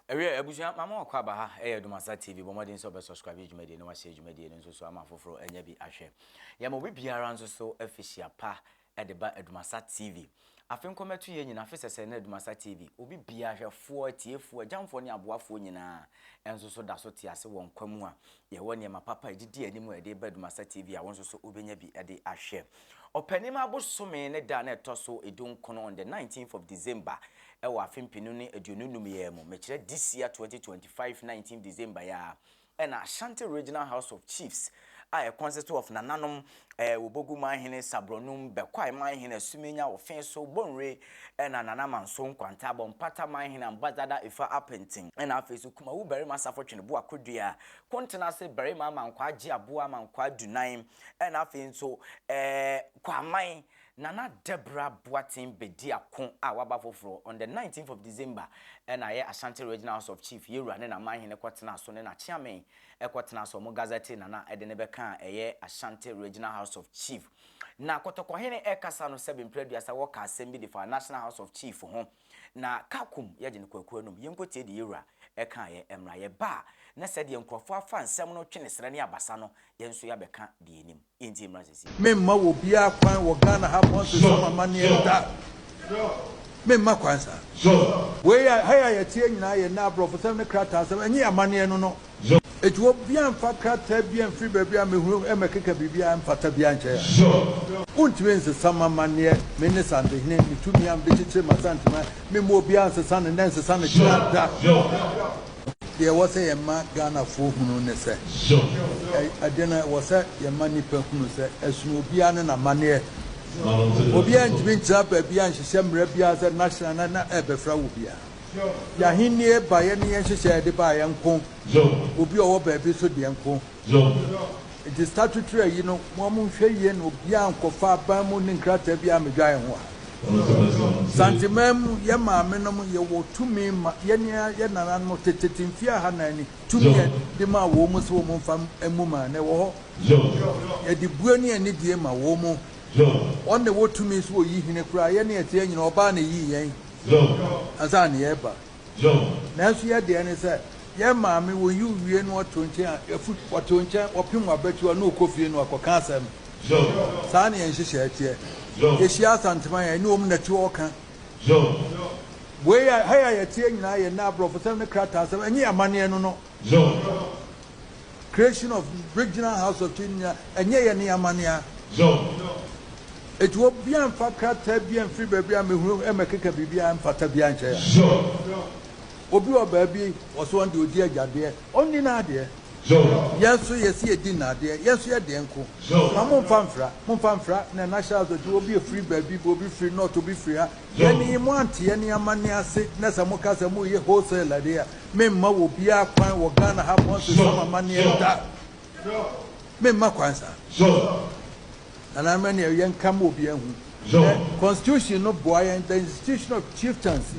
Ɛwiɛ abusua mama wakɔ aba ha ɛyɛ Adumasa TV bɔ mmɔden sɛ ɔbɛ subscribe dwumadie no wahyɛ dwumadie no nso so ama afoforɔ anya bi ahwɛ. Yɛma obi biara nso so afihyia pa de ba Adumasa TV. Afe nkɔmɛto yɛn nyinaa afe sɛsɛɛ na Adumasa TV obi biara hwɛfoɔ, atiefoɔ, agyamfoɔ ne aboafoɔ nyinaa nso so da so te ase wɔ nkwa mu a yɛwɔ nneɛma papa a ɛdidi anim a yɛde ba Adumasa TV a wo nso so wobɛnya bi de ahwɛ. Ɔpɛnim abosome ne da a na ɛtɔ so edunkron on the 19th of December ɛwɔ afe mpenu ne aduonu num yi ara mu, mekyerɛ this year 2025 19th December yi ara, ɛna Ashanti Regional House of Chiefs a ɛconsist of nananom ɛɛ Wobogu Manhene, Sabrɔnum, Bɛkwae Manhene, Asumenya, Ofeso, Bonwire, ɛna Nana Manso Nkwanta, Bompata Manhene, Ambassador Efa Apenten, ɛna afei nso Kumawu Barima Safo Tweneboa Kodua, Kontenase Barima Amankwaa Gyeaboa Amankwaa Dunan, ɛna afei nso ɛɛ Kwaman Nana Deborah Boateng Bediako a waba foforɔ on the 19th of December na ɛyɛ Ashanti Regional House of Chief Yewura ne n'amanhene kɔtenaa so ne n'akyeame kɔtenaa so wɔn gazette Nana de no bɛkaa ɛyɛ Ashanti Regional House of Chief. Na Kɔtɔkɔhene ɛkasa no sɛbe mprɛ aduasa wɔka asɛm bi de faa National House of Chief ho na Kakum yɛgye no kwaku anum yɛnkɔtie deɛ Yewura ɛkaeɛ mmra yɛba a na sɛdeɛ nkurɔfoɔ afa nsɛm no twe ne serɛ ne abasa no yɛn nso yɛabɛka deɛ yɛnim. Yɛntie mmra seesei. Me mma obiara kwan wɔ Ghana ha bɔnsesɛm amaneɛ da. Me mma kwan saa. Wei a ha yi a yɛteɛ nyinaa yɛ nnɛ aborɔfosɛm ne krataasɛm, ɛnyɛ yɛn amaneɛ no no. Enti obiara mfa krataa biara mfiri baabi a mehunu mmɛkeka biribiara mfata biara nkyerɛ yɛn. Wontumi nsesa m'amanneɛ, me ne Santehene, me tumi a mede kyekyere m'Asanteman, memma obiara nsesa no nnɛ nsesa no kyena da. Deɛ ɛwɔ sɛ yɛma Ghanafoɔ hunu ne sɛ, ɛdeɛ no ɛwɔ sɛ yɛma nnipa hunu sɛ ɛsono obiara ne n'amanneɛ. Obiara ntumi ntena baabiara nhyehyɛ mmara biara sɛ national na na ɛrebɛfra wɔ biara. Yɛn ahennie baeɛ ne yɛn nhyehyɛeɛ a yɛde baeɛ nko. Obi a ɔwɔ baabi nso deɛ nko. Nti statutory ayi no mo monhwɛ yie na obiara nkɔfa aban mu ne nkrataa biara mmedwa yɛn ho ha. Santeman mu yɛ maame nom yɛwɔ tumi ma yɛne yɛ nananom tetete mfie ahanan ni tumi a yɛde maa wɔn mu sɛ wɔn mfa mmu man no ɛwɔ hɔ. Yɛde bue ne anidie ma wɔn mu. Wɔn na ɛwɔ tumi sɛ wɔyi hene koraa yɛne yɛte yɛn nyina ɔbaa na ɛyii yɛn ansa na yɛreba. Nanso yɛ deɛ ne sɛ, yɛn maame wɔyi wo wie na wɔto nkyɛn a, afu, wɔto nkyɛn, wɔpem w'abatiwa na ɔkɔ fie na wakɔka asɛm. Saa na yɛn nhyehyɛɛ teɛ. Yɛhyia Asanteman a, yɛne wɔn na te ɔka. Wei a, ha yi a yɛteɛ nyinaa yɛ nnɛ aborɔfosɛm ne krataasɛm, ɛnyɛ yɛn amanneɛ no no. Creation of Regional House of Chiefs nyinaa, ɛnyɛ yɛn ne yɛn amanneɛ. Enti obiara mfa krataa biara mfiri baabi a mehunu mmɛkeka biribiara mfata biara nkyerɛ yɛn. Obi wɔ baabi, ɔse ɔno deɛ ɔdi agyadeɛ, ɔnni n'adeɛ. Yɛn nso yɛse yɛdi n'adeɛ, yɛn nso yɛ deɛ nko. Ma momfa mfra, momfa mfra na National House of Chiefs, obi firi baabi, obi firi North, obi firi ha. Yɛn yi moante yɛn amanneɛ ase na sɛ moka sɛ moreyɛ wholesale adeɛ a, memma obiara kwan wɔ Ghana ha bɔnsesɛm amanneɛ da. Memma kwan saa. Nana ɛnneɛ yɛnka ma obiara nhu. The constitution no boa yɛn, the institution of chieftaincy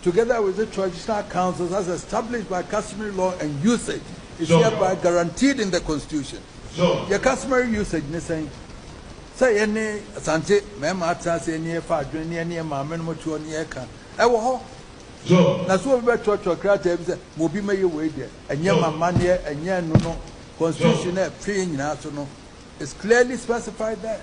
together with the traditional councils as established by customary law and usage is hereby guaranteed in the constitution. Yɛ customary usage ne sɛn? Sɛ yɛne Asante mmarima atena ase ne yɛfa adwene ne yɛne yɛn maame nom te hɔ ne yɛka ɛwɔ hɔ. Na so obi bɛtwerɛtwerɛ krataa bi sɛ ma obi mɛyɛ wei deɛ ɛnyɛ m'amanneɛ ɛnyɛ ɛno no constitution a ɛtwe yɛn nyinaa so no It's clearly specified there.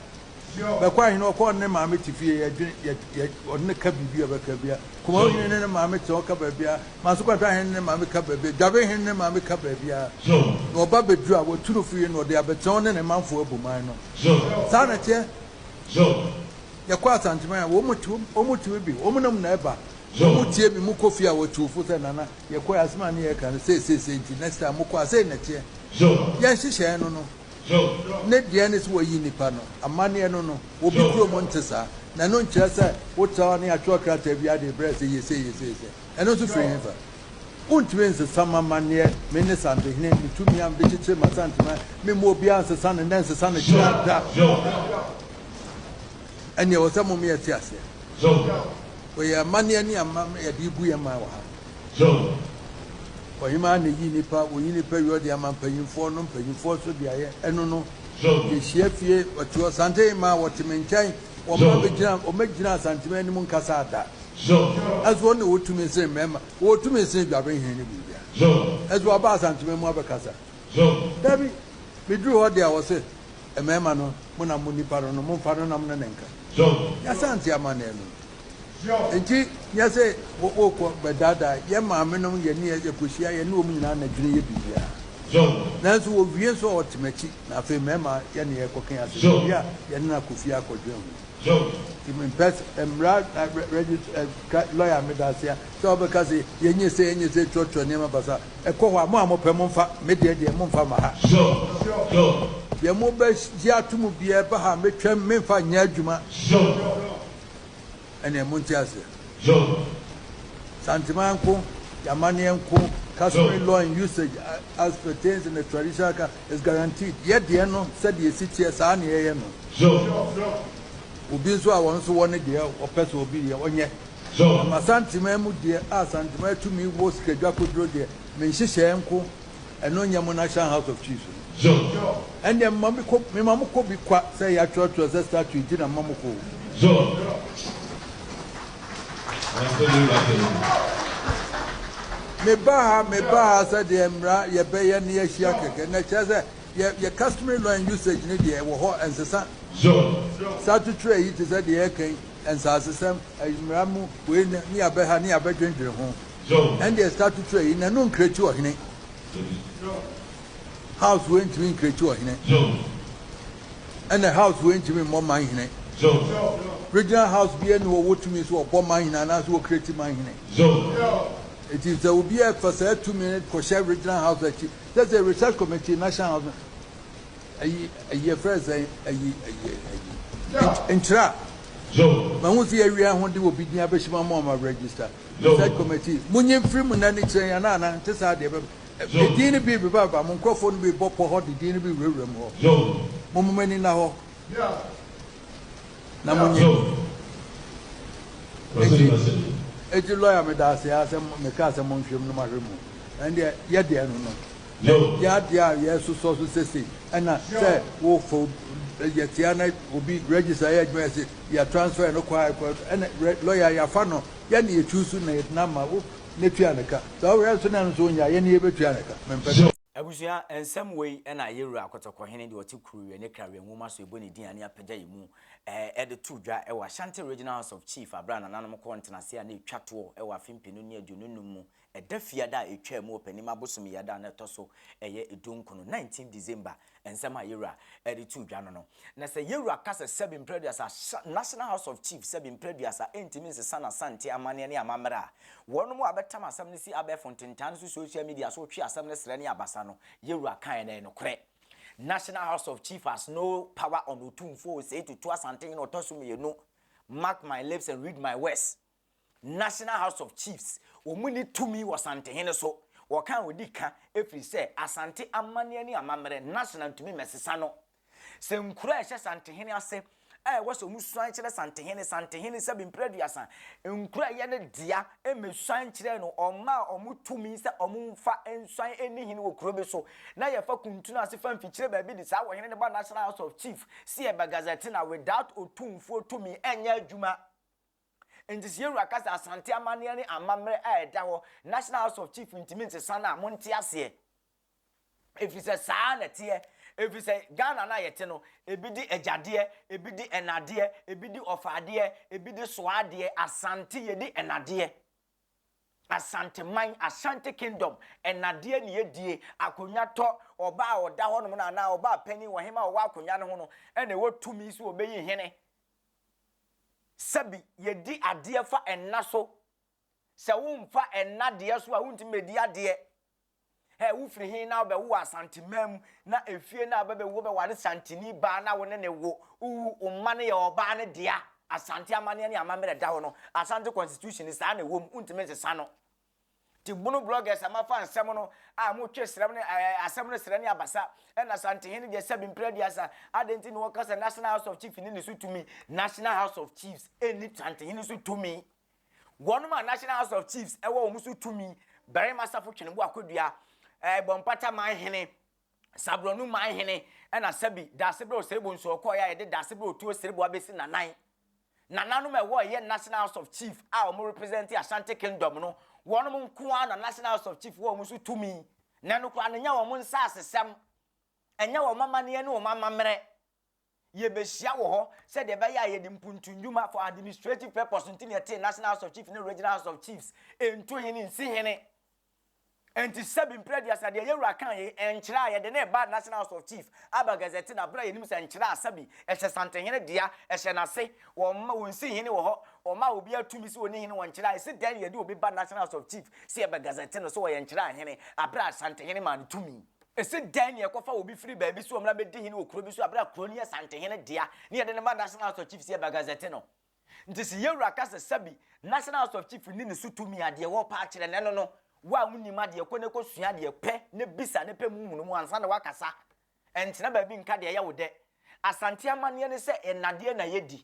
Bɛkɔ ahene ɔkɔ ɔne ne maame te fie yɛdwene yɛ yɛ ɔne ne ka biribi a ɔbɛka bia. Kumawu hene ne ne maame te ɔka baabia. Manso Kwata hene ne ne maame ka baabia. Dwabe hene ne ne maame ka baabia. Na ɔba bɛduru a watu no fie na ɔde abɛtena ɔne ne manfoɔ abu man no. Saa na ɛteɛ. Yɛkɔ Asanteman a wɔn te wɔn tumi bi wɔn nam na ɛba. Wɔn tie bi mokɔ fie a wɔtu fo sɛ nana yɛkɔ asɛm a ne yɛka no sei sei sei nti next time mokɔ a sei na ɛteɛ. Yɛn nhyehyɛɛ no no. Ne deɛ ne sɛ wɔyi nnipa no amanneɛ no no, obi kurom nte saa. Na ɛno nkyerɛ sɛ wotra hɔ ne yɛatwerɛ krataa biara de rebrɛ sɛ yɛ sei, yɛ sei, yɛ sei. Ɛno nso firi hefa? Wontumi nsesa m'amanneɛ, me ne Santehene, me tumi a mede kyekyere m'Asanteman, memma obiara nsesa no nnɛ, nsesa no kyena da. Ɛnneɛ ɛwɔ sɛ mom yɛte aseɛ. Wɔyɛ amanneɛ ne amammerɛ yɛde rebu yɛn man wɔ ha. Ɔhemaa na eyi nnipa, oyi nnipa wie ɔde ama mpanyimfoɔ no, mpanyimfoɔ nso de ayɛ ɛno no. Yɛhyia fie, ɔte hɔ, Asante hemaa wɔte me nkyɛn, wɔmma bɛgyina, wɔmmɛgyina Asanteman anim nkasa da. Ɛso ɔno na ɔwɔ tumi sen mmarima, ɔwɔ tumi sen Dwabenhene ne biribiara. Ɛso waba Asanteman mu abɛkasa? Dabi. Meduru hɔ deɛ a wɔse mmarima no mo na mo nipa no no momfa no na mo ne no nka. Y'Asante amanneɛ no no. Enti nyɛ sɛ wokɔ bɛdaadaa yɛn maamenom yɛne yɛkɔhyia yɛne wɔn nyinaa na dwene yɛ biribiara. Nanso wɔwie nso a ɔte m'akyi na afei mmarima yɛne yɛkɔka asɛm wie a yɛne no akɔ fie akɔdwene ho. Nti mempɛ sɛ mmara register lawyer meda ase a sɛ wobɛka sɛ yɛnyɛ sei yɛnyɛ sei twerɛtwerɛ nneɛma basa ɛkɔ hɔ a mo a mopɛ momfa me deɛ deɛ momfa ma ha deɛ mobɛgye ato mu biara ɛba ha mɛtwam memfa nyɛ adwuma ɛneɛ monte aseɛ Santeman nko yɛamanneɛ nko customary law and usage as pertains in the traditional is guaranteed yɛ deɛ no sɛdeɛ ɛsi teɛ saa ne yɛyɛ no Obi nso a ɔno nso wɔ ne deɛ ɔpɛ sɛ obi yɛ, ɔnyɛ. Na m'Asanteman mu deɛ a Asanteman tumi wɔ sikadwa koduro deɛ, me nhyehyɛɛ nko, ɛno nyɛ mo National House of Chiefs no. Ɛndeɛ mema me kɔ, mema mo kɔ bi kwa sɛ yɛatwerɛtwerɛ sɛ statue nti na mema mo kɔ o. Meba ha, meba ha sɛ deɛ mmara yɛbɛyɛ na yɛahyia kɛkɛ, na kyerɛ sɛ Yɛ yɛ customary law and usage no deɛ ɛwɔ hɔ ɛnsesa. Saa titire yi te sɛ deɛ yɛreka yi, nsasesɛm, mmara mu wei ne ne yɛabɛ ha ne yɛabɛdwendwene ho. Ɛndeɛ statutory yi na ɛno nkreti ɔhene. House wei ntumi nkreti ɔhene. Ɛna house wei ntumi mmɔ man hene. Regional house bi ɛne wɔwɔ tumi so ɔbɔ man hene anaasɛ wɔkreti man hene. Eti sɛ obi ɛfa saa tumi no kɔhyɛ regional house akyi Sɛ sɛ research committee national house ayi ayi yɛfrɛ sɛ ayi ayi ayi nkyerɛ a mahu sɛ yɛawia ho de obi din abɛhyɛ mu ama ɔma register research committee monyi mfiri mu na ne kyerɛ yɛn ana nte saa deɛ bɛba edin no bi beba ba mo nkurɔfoɔ no bi bɔ pɔ hɔ de din no bi wurawura mu hɔ mo mo ani na hɔ na mo nye eti eti lɔya mi da ase asɛ meka sɛ mo nhwɛ mu no mahwɛ mu ɛndeɛ yɛ deɛ no no yɛ adeɛ a yɛsosɔ so sese ɛna sɛ wofo yɛtea na obi register yɛ adwuma yɛse yɛ transfer no kɔ akɔ ɛna lɔya yɛafa no yɛne yɛtu so na yɛtena ma wo ne tua ne ka sɛ wohwɛ nso na no nso wonya yɛne yɛbɛtua ne ka mempɛ. Abusua, nsɛm wei na Yɛwura Kɔtɔkɔhene deɛ ɔte Kuruwiɛ ne Krawiɛ nwoma so ɛbɔ ne din a ne apagya yɛ mu de to dwa wɔ Ashanti Regional House of Chief aberɛ a nananom kɔɔ ntenaseɛ a na ɛtwa toɔ wɔ afe mpenu ne 25 mu ɛda fiada a ɛtwaa mu Ɔpɛnim abosome yi ada a na ɛtɔ so ɛyɛ dunkono, 19 December, nsɛm a Yɛwura de too dwa no no. Na sɛ Yɛwura ka sɛ sɛbi mprɛ aduasa National House of Chiefs sɛbi mprɛ aduasa ɛntumi nsesa n'Asante amanneɛ ne amammerɛ a, Wɔnom a bɛtam asɛm no si abɛɛfo ntentan so social media so twe asɛm no srɛ ne abasa no, yɛwura kaeɛ no ɛyɛ nokorɛ. National House of Chief has no power on Otumfoɔ Osei Tutu Asantehene ɔtɔ so mienu, mark my lips and read my words. National House of Chiefs, wɔn nni tumi wɔ Santehene so, wɔka a wɔdi ka ɛfiri sɛ Asante amanneɛ ne amammerɛ, National ntumi mmɛsesa no. Sɛ nkuro a ɛhyɛ Santehene ase a ɛwɔ sɛ wɔsuan kyerɛ Santehene, Santehene sɛbe mprɛ aduasa, nkuro a ɛyɛ ne dea mmɛsuan nkyerɛ no, ɔmmaa wɔn tumi sɛ wɔmfa nsuan nni hene wɔ kuro bi so, na yɛfa kuntunu ase fa mfikyire baabi de saa ɔhene no ba National House of Chief sɛ yɛbɛ gazette no a without Otumfoɔ tumi ɛnyɛ adwuma. Enti sɛ yɛwura ka sɛ Asante amanneɛ ne amammerɛ a ɛda hɔ, National House of Chief ntumi nsesa no a, monte aseɛ. Ɛfiri sɛ saa na ɛteɛ. Ɛfiri sɛ Ghana no a yɛte no, ebi di agyadeɛ, ebi di ɛnadeɛ, ebi di ɔfaadeɛ, ebi di soadeɛ. Asante yɛdi ɛnadeɛ. Asanteman, Ashanti Kingdom, ɛnadeɛ ne yɛdie. Akonnwa tɔ, ɔbaa a ɔda hɔnom no anaa ɔbaa panin, ɔhemmaa a ɔwɔ akonnwa no ho no na ɛwɔ tumi sɛ ɔbɛyi hene. Sɛbi yɛdi adeɛ fa ɛnna so. Sɛ womfa ɛnna deɛ so a, wontumi mmɛdi adeɛ. Hɛ, wofiri he na wobɛwo wɔ Asanteman mu, na efie no a wobɛbɛwu wobɛware Santeni baa na wo ne no wo, wowu, wo mma no yɛ ɔbaa no dea. Asante amanneɛ ne amammerɛ da hɔ no, Asante constitution no saa na ɛwɔ mu, wontumi nsesa no. Nti Bono bloggers a moafa nsɛm no a motwe srɛm ne ɛɛ asɛm no srɛ ne abasa, ɛna Asantehene deɛ sɛbi mprɛ aduasa, adɛn nti na wɔka sɛ National House of Chiefs nni ne so tumi? National House of Chiefs nni Santehene so tumi. Wɔnom a National House of Chiefs wɔ wɔn so tumi, Barima Safo Twenebo Akodua, eh, Bɔmpata man hene, Sabrɔnu man hene, ɛna sɛbi Daasebrɛ Oserebo nso ɔkɔeɛ a yɛde Daasebrɛ Otuo Serebo abɛsi n'anan. Nananom a ɛwɔ ɛyɛ National House of Chief a wɔn represent Ashanti Kingdom no, wɔnom nko ara na National House of Chief wɔ wɔn so tumi. Na ɛno koraa no, ɛnyɛ wɔn nsasesɛm, ɛnyɛ wɔn amanneɛ ne wɔn amammerɛ. Yɛbɛhyia wɔ hɔ sɛdeɛ ɛbɛyɛ a yɛde mpuntu nnwuma for administrative purpose nti na yɛtee National House of Chiefs ne Regional House of Chiefs, ɛntu hene nsi hene. Enti sɛbi mprɛ aduasa deɛ yɛwura kaa yei nkyerɛ a yɛde no reba National House of Chief aba Gazette no aberɛ a yɛnim sɛ nkyerɛ a sɛbi ɛhyɛ Santehene dea, ɛhyɛ n'ase, wɔmma wɔnsi hene wɔ hɔ, wɔmma obiara tumi sɛ ɔni hene wɔ nkyerɛ a ɛsi dɛn na yɛde obi ba National House of Chief sɛ yɛbɛ Gazette no sɛ ɔyɛ nkyerɛ ahene aberɛ a Santehene maa no tumi? Ɛsi dɛn na yɛkɔfa obi firi baabi sɛ ɔmmra bɛdi hene wɔ kuro bi so aberɛ a kuro no yɛ Santehene dea na yɛde no ba National House of Chief sɛ yɛbɛ Gazette no? Nti sɛ yɛwura ka sɛ sɛbi National House of Chief nni ne so tumi a, deɛ wɔpɛ akyerɛ no ɛno no, wo a wonnim adeɛ, kɔ na kɔsua adeɛ, pɛ na bisa na pɛ mu nhunumu ansa na woakasa. Ɛntena baabi nka deɛ ɛyɛ wo dɛ. Asante amanneɛ ne sɛ nnadeɛ na yɛdi.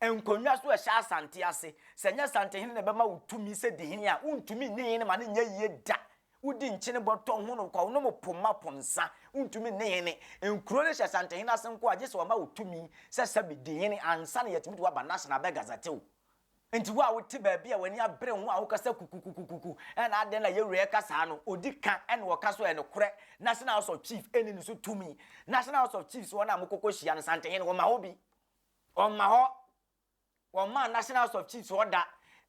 Nkonnwa so ɛhyɛ Asante ase. Sɛ ɛnyɛ Asantehene na ɛbɛma wo tumi sɛ di hene a, wontumi nni hene ma no nyɛ yie da. Wodi nkyene bɔtɔ ho no kwa, wonom po ma po nsa, wontumi nni hene. Nkuro no hyɛ Santehene ase nko a, gye sɛ wɔma wo tumi sɛ sɛbe di hene ansa na yɛatumi de wo aba National abɛ gazette wo. Nti wo a wote baabi a w'ani abere ho a wokasa kukukukuku ɛna adɛn na yɛwura ɛka saa no, ɔdi ka ɛna ɔka so ɛyɛ nokorɛ. National House of Chief ɛnni ne so tumi. National House of Chiefs wɔn a mokɔkɔ hyia no, Santehene wɔma hɔ bi? Wɔmma hɔ. Wɔmmaa National House of Chiefs hɔ da.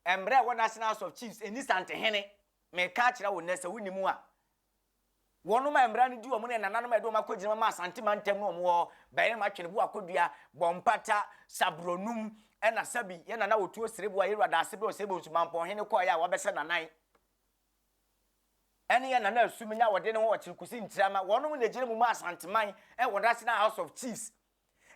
Mmara a ɛwɔ National House of Chiefs ɛnni Santehene. Meka akyerɛ wo nnɛ sɛ wonni mu a, wɔnom a mmara no di wɔn ne nananom a ɛde wɔn akɔgyina ma Asante mantam no wɔn wɔ hɔ, Barima Twenebo Akodua, Bɔmpata, Sabronum, ɛna Sabi, yɛn nana Otuo Serebo a yɛwura Daase berɛ Osebo nso Mampɔnhene kɔeɛ a wabɛhyɛ nanan, ɛne yɛn nana Asuminya a wɔde ne ho Ɔkyere Kusi Ntirama, wɔnom na ɛgyina mu ma Asanteman ɛwɔ National House of Chiefs.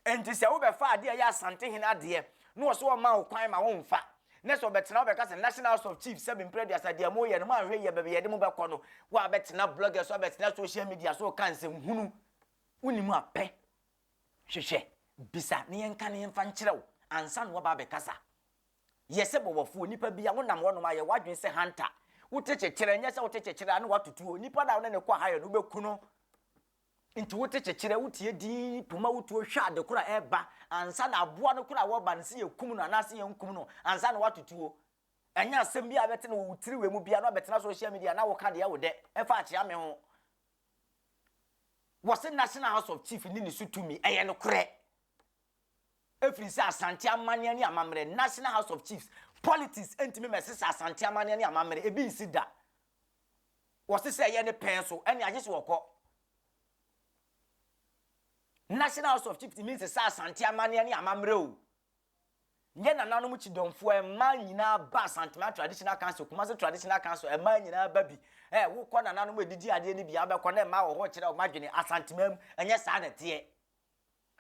Enti sɛ wobɛfa adeɛ a ɛyɛ Asantehene adeɛ na ɔsɛ ɔma wo kwan ma womfa, na sɛ ɔbɛtena hɔ bɛka sɛ National House of Chiefs sɛbe mprɛ aduasa deɛ moyɛ no moanhwɛ yie a baabi yɛde mo bɛkɔ no, wo a bɛtena bloggers so abɛtena social media so reka nsɛmhunu, wonim a pɛ, hwehwɛ, bisa na yɛnka na yɛmfa nkyerɛ wo ansa na woaba abɛkasa. Yɛ sɛ bɔbɔfoɔ, nipa bi a wonam hɔnom a yɛ w'adwene sɛ hunter, wote kyekyerɛ, nyɛ sɛ wote kyekyerɛ a na woatotuo, nipa no a wo ne no kɔ ahayɛ no wobɛku no. Nti wote kyekyerɛ, wotie dinn, poma wo tuo hwɛ ade koro a ɛreba ansa na aboa no koro a wɔreba no sɛ yɛkum no anaasɛ yɛnkum no ansa na woato tuo. Ɛnyɛ asɛm bi a wobɛte no wɔ wo tiri wei mu biara na wabɛtena social media na woka deɛ wo dɛ ɛfa akyea me ho. Wɔse National House of Chief nni ne so tumi, ɛyɛ nokorɛ. Ɛfiri sɛ Asante amanneɛ ne amammerɛ, National House of Chiefs, politics ntumi mmɛsesa Asante amanneɛ ne amammerɛ, ebi nsi da. Wɔse sɛ ɛyɛ ne pɛn so ɛne agye sɛ wɔkɔ National House of Chiefs tumi nsesa Asante amanneɛ ne amammerɛ o. Yɛ nananom kyidɔmfoɔ mmaa nyinaa ba Asanteman Traditional Council, Kumasi Traditional Council, mmaa nyinaa ba bi. Ɛ wokɔ nananom adidi adeɛ no bi a wobɛkɔ na mmaa wɔ hɔ kyerɛ wɔn adwene Asanteman mu, ɛnyɛ saa na ɛteɛ.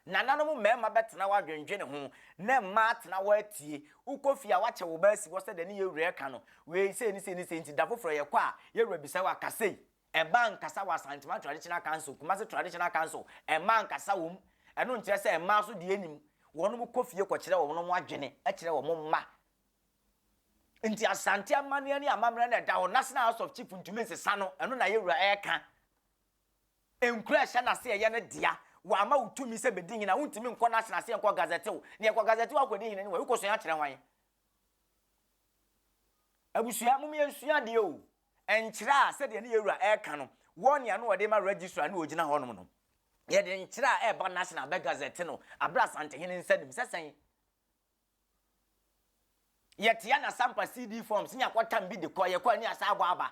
Nananom mmarima bɛtena hɔ adwendwene ho, na mmaa atena hɔ atie. Wokɔ fie a, woakyɛ wo ba asi hɔ sɛdeɛ ne yɛn wura reka no. Wei sei ne sei ne sei nti, da foforɔ yɛkɔ a, yɛn wura bisa wo a, ka sei. Mmaa nkasa wɔ Asanteman Traditional Council, Kumasi Traditional Council, mmaa nkasa wɔ mu. Ɛno nkyerɛ sɛ mmaa nso deɛ nnim. Wɔnom kɔ fie kɔkyerɛ wɔnom adwene kyerɛ wɔn mma. Nti Asante amanneɛ ne amammerɛ no a ɛda hɔ, National House of Chief ntumi nsesa no, ɛno na yɛn wura reka. Nkuro a ɛhyɛ n'ase a ɛyɛ ne dea. Wama wo tumi sɛ bɛdi hene a, wontumi nkɔ n'ase n'ase nkɔ gazette wo. Na yɛkɔ gazette wo akɔdi hene ne wɔ, wokɔsua akyerɛ hwan? Abusua, mom yɛnsua adeɛ o. Nkyerɛ a sɛdeɛ ne yɛwura ɛreka no, wɔ nea no ɔde ma registrar ne ɔgyina hɔnom no, yɛde nkyerɛ a ɛreba national bɛ gazette no aberɛ Asantehene nsa nim sɛ sɛn? Yɛtea n'asampa CD forms ne akɔtam bi de kɔ, yɛkɔ ani asa abɔ aba.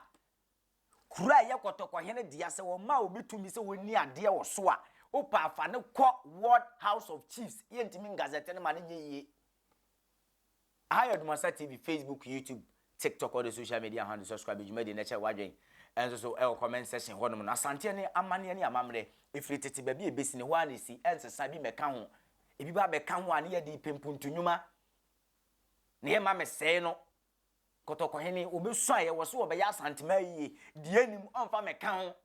Kuro a ɛyɛ kɔtɔkɔhene dea, sɛ wɔma obi tumi sɛ ɔnni adeɛ wɔ so a, wopɛ a fa no kɔ Ward House of Chiefs, yɛntumi ngazɛte no ma no nyɛ yie. Aha yɛ Odumasa TV, Facebook, YouTube, TikTok, all the social media handles, subscribe dwumadie na kyɛ w'adwen nso so ɛwɔ comment section hɔnom no. Asanteɛ ne amanneɛ ne amammerɛ, ɛfiri tete baabi a ɛbɛsi no, ɛhɔ ara na ɛsi, ɛnsesa, ebi mmɛka ho, ebi ba abɛka ho a ne yɛde repɛ mpuntu nnwuma na yɛmma mmɛsɛe no. Kɔtɔkɔhene, wɔbɛsua yɛ wɔ so wɔbɛyɛ Asantema yie, deɛ nim ɔmfa mɛka ho.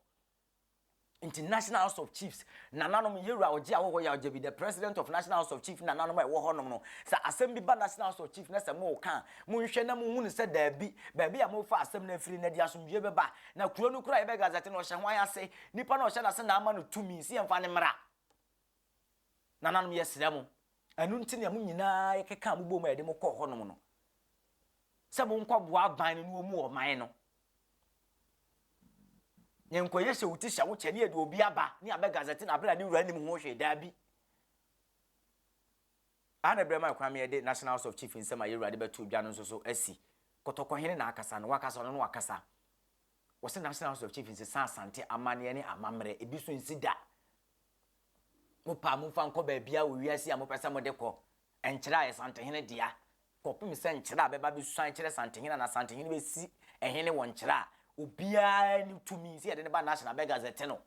Nti National House of Chiefs, nananom, Yewura Ɔgye Ahohɔ Yaw Gyabi, the President of National House of Chiefs nananom a ɛwɔ hɔnom no, sɛ asɛm bi ba National House of Chiefs na sɛ moreka a, monhwɛ na monhunu sɛ daabi, baabi a morefa asɛm no afiri no, ɛde asomdwoeɛ bɛba. Na kuro no kura a yɛbɛ gazette no, ɔhyɛ hwan ase? Nipa no a ɔhyɛ n'ase na ama no tumi sɛ yɛmfa no mmra. Nananom, yɛsrɛ mo. Ɛno nti na mo nyinaa yɛkekaa mo bom a yɛde mo kɔɔ hɔnom no, sɛ monkɔboa aban no na wɔmmu ɔman no. Yɛnkɔyɛ hyɛ wo ti hyɛ wo kyɛ ne yɛde obi aba ne abɛ gazette no abere a ne wura nim ho hwee, daabi. Aha na berɛ ma kwan ma yɛde National House of Chief nsɛm a yɛwura de bɛto dwa no nso so asi. Kɔtɔkɔhene na akasa no, wakasa ɔno no wakasa. Wɔse National House of Chief nsesa Asante amanneɛ ne amammerɛ, ebi so nsi da. Mopɛ a momfa nkɔ baabiara wɔ wiase a mopɛ sɛ mode kɔ. Nkyerɛ a ɛyɛ Santehene dea, kɔpem sɛ nkyerɛ a bɛba bɛsuan kyerɛ Santehene anaa Santehene bɛsi hene wɔ nkyerɛ a obiara nni tumi sɛ yɛde no ba National bɛ gazette no.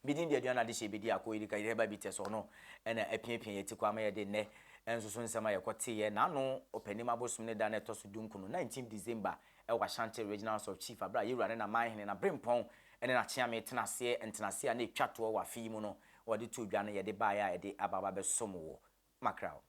Me din de Aduana Adehyeɛ Bedi Ako Erika Yereba Bites ɔno na apiapia yɛn ti kɔ ama yɛde nnɛ nso so nsɛm a yɛkɔteeɛ n'ano Ɔpanim abosom ne da no a ɛtɔ so dunkono, 19th December, wɔ Ashanti Regional House of Chief aberɛ a Yɛwura ne N'amanhene N'aberempɔn ne N'akyeame tena aseɛ ntenaseɛ a na ɛtwa toɔ wɔ afe yi mu no wɔde too dwa no yɛde baeɛ a ɛde aba aba bɛsom wo. Makraw.